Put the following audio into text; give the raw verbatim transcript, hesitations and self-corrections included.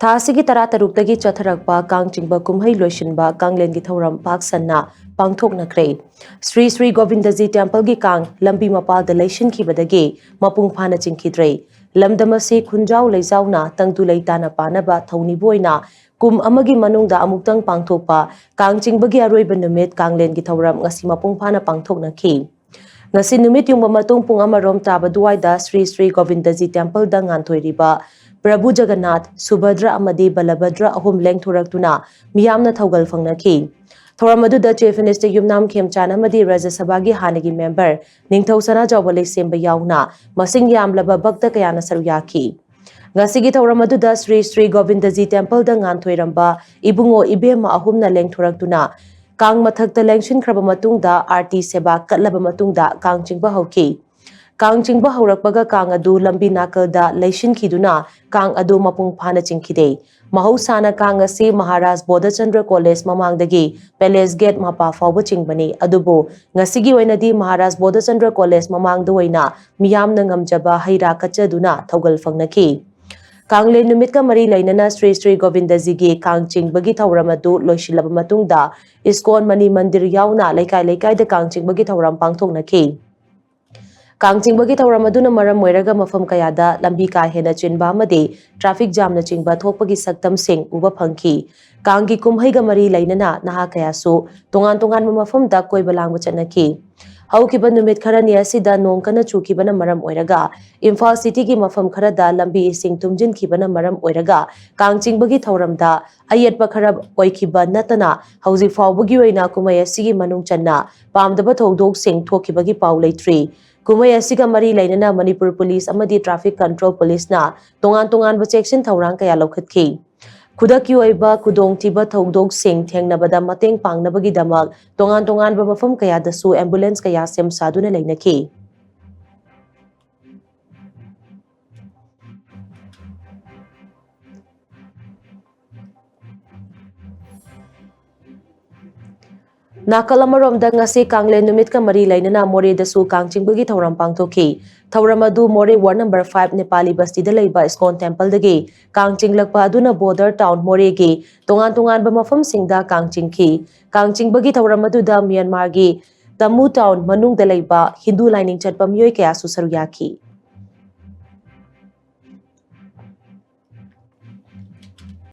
ꯊꯥ ꯑꯁꯤꯒꯤ ꯇꯔꯥꯇꯔꯨꯛꯇꯒꯤ ꯆꯠꯊꯔꯛꯄ ꯀꯥꯡ ꯆꯤꯡꯕ ꯀꯨꯝꯍꯩ ꯂꯣꯏꯁꯤꯟꯕ ꯀꯥꯡꯂꯦꯟꯒꯤ ꯊꯧꯔꯝ ꯄꯥꯛ ꯁꯟꯅ ꯄꯥꯡꯊꯣꯛꯅꯈ꯭ꯔꯦ꯫ ꯁ꯭ꯔꯤ ꯁ꯭ꯔꯤ ꯒꯣꯕꯤꯟꯗꯖꯤ ꯇꯦꯝꯄꯜꯒꯤ ꯀꯥꯡ ꯂꯝꯕꯤ ꯃꯄꯥꯜꯗ ꯂꯩꯁꯤꯟꯈꯤꯕꯗꯒꯤ ꯃꯄꯨꯡ ꯐꯥꯅ ꯆꯤꯡꯈꯤꯗ꯭ꯔꯦ꯫ ꯂꯝꯗꯝ ꯑꯁꯤ ꯈꯨꯟꯖꯥꯎ ꯂꯩꯖꯥꯎꯅ ꯇꯪꯗꯨ ꯂꯩꯇꯥꯅ ꯄꯥꯟꯅꯕ ꯊꯧꯅꯤꯕꯨ ꯑꯣꯏꯅ ꯀꯨꯝ ꯑꯃꯒꯤ ꯃꯅꯨꯡꯗ ꯑꯃꯨꯛꯇꯪ ꯄꯥꯡꯊꯣꯛꯄ ꯀꯥꯡ ꯆꯤꯡꯕꯒꯤ ꯑꯔꯣꯏꯕ ꯅꯨꯃꯤꯠ ꯀꯥꯡꯂꯦꯟꯒꯤ ꯊꯧꯔꯝ ꯉꯁꯤ ꯃꯄꯨꯡ ꯐꯥꯅ ꯄꯥꯡꯊꯣꯛꯅꯈꯤ꯫ ꯉꯁꯤ ꯅꯨꯃꯤꯠ ꯌꯨꯡꯕ ꯃꯇꯨꯡ ꯄꯨꯡ ꯑꯃꯔꯣꯝ ꯇꯥꯕ ꯑꯗꯨꯋꯥꯏꯗ ꯁ꯭ꯔꯤ ꯁ꯭ꯔꯤ ꯒꯣꯕꯤꯟꯗꯖꯤ ꯇꯦꯝꯄꯜꯗ ꯉꯥꯟꯊꯣꯏꯔꯤꯕ ꯄ꯭ꯔꯚꯨ ꯖꯒꯟꯅꯥꯊ, ꯁꯨꯚꯗ꯭ꯔ ꯑꯃꯗꯤ ꯕꯂꯚꯗ꯭ꯔ ꯑꯍꯨꯝ ꯂꯦꯡꯊꯣꯔꯛꯇꯨꯅ ꯃꯤꯌꯥꯝꯅ ꯊꯧꯒꯜ ꯐꯪꯅꯈꯤ꯫ ꯊꯧꯔꯝ ꯑꯗꯨꯗ Chief Minister ꯌꯨꯝꯅꯥꯝ ꯈꯦꯝꯆꯥꯟ ꯑꯃꯗꯤ ꯔꯥꯖ꯭ꯌ ꯁꯚꯥꯒꯤ ꯍꯥꯟꯅꯒꯤ member ꯅꯤꯡꯊꯧ ꯁꯅꯥꯖꯥꯎꯕ ꯂꯩꯁꯦꯝꯕ ꯌꯥꯎꯅ ꯃꯁꯤꯡ ꯌꯥꯝꯂꯕ ꯚꯛꯇ ꯀꯌꯥꯅ ꯁꯔꯨꯛ ꯌꯥꯈꯤ꯫ ꯉꯁꯤꯒꯤ ꯊꯧꯔꯝ ꯑꯗꯨꯗ ꯁ꯭ꯔꯤ ꯁ꯭ꯔꯤ ꯒꯣꯕꯤꯟꯗꯖꯤ ꯇꯦꯝꯄꯜꯗ ꯉꯥꯟꯊꯣꯏꯔꯝꯕ ꯏꯕꯨꯡꯉꯣ ꯏꯕꯦꯝꯃ ꯑꯍꯨꯝꯅ ꯂꯦꯡꯊꯣꯔꯛꯇꯨꯅ ꯀꯥꯡ ꯃꯊꯛꯇ ꯂꯦꯡꯁꯤꯟꯈ꯭ꯔꯕ ꯃꯇꯨꯡꯗ ꯑꯥꯔꯇꯤ ꯁꯦꯕꯥ ꯀꯠꯂꯕ ꯃꯇꯨꯡꯗ ꯀꯥꯡ ꯆꯤꯡꯕ ꯍꯧꯈꯤ꯫ ꯀꯥꯡ ꯆꯤꯡꯕ ꯍꯧꯔꯛꯄꯒ ꯀꯥꯡ ꯑꯗꯨ ꯂꯝꯕꯤ ꯅꯥꯀꯜꯗ ꯂꯩꯁꯤꯟꯈꯤꯗꯨꯅ ꯀꯥꯡ ꯑꯗꯨ ꯃꯄꯨꯡ ꯐꯥꯅ ꯆꯤꯡꯈꯤꯗꯦ꯫ ꯃꯍꯧꯁꯥꯅ ꯀꯥꯡ ꯑꯁꯤ ꯃꯍꯥꯔꯥꯖ ꯕꯣꯙꯆꯟꯗ꯭ꯔ ꯀꯣꯂꯦꯖ ꯃꯃꯥꯡꯗꯒꯤ ꯄꯦꯂꯦꯁ ꯒꯦꯠ ꯃꯄꯥ ꯐꯥꯎꯕ ꯆꯤꯡꯕꯅꯤ, ꯑꯗꯨꯕꯨ ꯉꯁꯤꯒꯤ ꯑꯣꯏꯅꯗꯤ ꯃꯍꯥꯔꯥꯖ ꯕꯣꯙꯆꯟꯗ꯭ꯔ ꯀꯣꯂꯦꯖ ꯃꯃꯥꯡꯗ ꯑꯣꯏꯅ ꯃꯤꯌꯥꯝꯅ ꯉꯝꯖꯕ ꯍꯩ ꯔꯥ ꯀꯠꯆꯗꯨꯅ ꯊꯧꯒꯜ ꯐꯪꯅꯈꯤ꯫ ꯀꯥꯡꯂꯦꯟ ꯅꯨꯃꯤꯠꯀ ꯃꯔꯤ ꯂꯩꯅꯅ ꯁ꯭ꯔꯤ ꯁ꯭ꯔꯤ ꯒꯣꯕꯤꯟꯗꯖꯤꯒꯤ ꯀꯥꯡ ꯆꯤꯡꯕꯒꯤ ꯊꯧꯔꯝ ꯑꯗꯨ ꯂꯣꯏꯁꯤꯜꯂꯕ ꯃꯇꯨꯡꯗ ꯏꯁꯀꯣꯟ ꯃꯅꯤ ꯃꯟꯗꯤꯔ ꯌꯥꯎꯅ ꯂꯩꯀꯥꯏ ꯂꯩꯀꯥꯏꯗ ꯀꯥꯡ ꯆꯤꯡꯕꯒꯤ ꯊꯧꯔꯝ ꯄꯥꯡꯊꯣꯛꯅꯈꯤ꯫ ꯀꯥꯡ ꯆꯤꯡꯕꯒꯤ ꯊꯧꯔꯝ ꯑꯗꯨꯅ ꯃꯔꯝ ꯑꯣꯏꯔꯒ ꯃꯐꯝ ꯀꯌꯥꯗ ꯂꯝꯕꯤ ꯀꯥ ꯍꯦꯟꯅ ꯆꯤꯟꯕ ꯑꯃꯗꯤ traffic jamꯅꯆꯤꯡꯕ ꯊꯣꯛꯄꯒꯤ ꯁꯛꯇꯝꯁꯤꯡ ꯎꯕ ꯐꯪꯈꯤ꯫ ꯀꯥꯡꯒꯤ ꯀꯨꯝꯍꯩꯒ ꯃꯔꯤ ꯂꯩꯅꯅ ꯅꯍꯥ ꯀꯌꯥꯁꯨ ꯇꯣꯉꯥꯟ ꯇꯣꯉꯥꯟꯕ ꯃꯐꯝꯗ ꯀꯣꯏꯕ ꯂꯥꯡꯕ ꯆꯠꯅꯈꯤ꯫ ꯍꯧꯈꯤꯕ ꯅꯨꯃꯤꯠ ꯈꯔꯅꯤ ꯑꯁꯤꯗ ꯅꯣꯡ ꯀꯟꯅ ꯆꯨꯈꯤꯕꯅ ꯃꯔꯝ ꯑꯣꯏꯔꯒ ꯏꯝꯐꯥꯜ cityꯒꯤ ꯃꯐꯝ ꯈꯔꯗ ꯂꯝꯕꯤ ꯏꯁꯤꯡ ꯊꯨꯝꯖꯤꯟꯈꯤꯕꯅ ꯃꯔꯝ ꯑꯣꯏꯔꯒ ꯀꯥꯡ ꯆꯤꯡꯕꯒꯤ ꯊꯧꯔꯝꯗ ꯑꯌꯦꯠꯄ ꯈꯔ ꯑꯣꯏꯈꯤꯕ ꯅꯠꯇꯅ ꯍꯧꯖꯤꯛ ꯐꯥꯎꯕꯒꯤ ꯑꯣꯏꯅ ꯀꯨꯝꯍꯩ ꯑꯁꯤꯒꯤ ꯃꯅꯨꯡ ꯆꯟꯅ ꯄꯥꯝꯗꯕ ꯊꯧꯗꯣꯛꯁꯤꯡ ꯊꯣꯛꯈꯤꯕꯒꯤ ꯄꯥꯎ ꯂꯩꯇ꯭ꯔꯤ꯫ ꯀꯨꯝꯍꯩ ꯑꯁꯤꯒ ꯃꯔꯤ ꯂꯩꯅꯅ ꯃꯅꯤꯄꯨꯔ ꯄꯨꯂꯤꯁ ꯑꯃꯗꯤ traffic control ꯄꯨꯂꯤꯁꯅ ꯇꯣꯉꯥꯟ ꯇꯣꯉꯥꯟꯕ ꯆꯦꯛꯁꯤꯟ ꯊꯧꯔꯥꯡ ꯀꯌꯥ ꯂꯧꯈꯠꯈꯤ꯫ ꯈꯨꯗꯛꯀꯤ ꯑꯣꯏꯕ ꯈꯨꯗꯣꯡꯊꯤꯕ ꯊꯧꯗꯣꯛꯁꯤꯡ ꯊꯦꯡꯅꯕꯗ ꯃꯇꯦꯡ ꯄꯥꯡꯅꯕꯒꯤꯗꯃꯛ ꯇꯣꯉꯥꯟ ꯇꯣꯉꯥꯟꯕ ꯃꯐꯝ ꯀꯌꯥꯗꯁꯨ ambulance ꯀꯌꯥ ꯁꯦꯝ ꯁꯥꯗꯨꯅ ꯂꯩꯅꯈꯤ꯫ ꯅꯥꯀꯜ ꯑꯃꯔꯣꯝꯗ ꯉꯁꯤ ꯀꯥꯡꯂꯦꯟ ꯅꯨꯃꯤꯠꯀ ꯃꯔꯤ ꯂꯩꯅꯅ ꯃꯣꯔꯦꯗꯁꯨ ꯀꯥꯡ ꯆꯤꯡꯕꯒꯤ ꯊꯧꯔꯝ ꯄꯥꯡꯊꯣꯛꯈꯤ꯫ ꯊꯧꯔꯝ ꯑꯗꯨ ꯃꯣꯔꯦ ꯋꯥꯔꯗ ꯅꯝꯕꯔ ꯐꯥꯏꯚ ꯅꯦꯄꯥꯂꯤ ꯕꯁꯇꯤꯗ ꯂꯩꯕ ꯏꯁꯀꯣꯟ ꯇꯦꯝꯄꯜꯗꯒꯤ ꯀꯥꯡ ꯆꯤꯡꯂꯛꯄ ꯑꯗꯨꯅ ꯕꯣꯔꯗꯔ ꯇꯥꯎꯟ ꯃꯣꯔꯦꯒꯤ ꯇꯣꯉꯥꯟ ꯇꯣꯉꯥꯟꯕ ꯃꯐꯝꯁꯤꯡꯗ ꯀꯥꯡ ꯆꯤꯡꯈꯤ꯫ ꯀꯥꯡ ꯆꯤꯡꯕꯒꯤ ꯊꯧꯔꯝ ꯑꯗꯨꯗ ꯃ꯭ꯌꯥꯟꯃꯥꯔꯒꯤ ꯇꯃꯨ ꯇꯥꯎꯟ ꯃꯅꯨꯡꯗ ꯂꯩꯕ ꯍꯤꯟꯗꯨ ꯂꯥꯏꯅꯤꯡ ꯆꯠꯄ ꯃꯤꯑꯣꯏ ꯀꯌꯥꯁꯨ ꯁꯔꯨꯛ ꯌꯥꯈꯤ꯫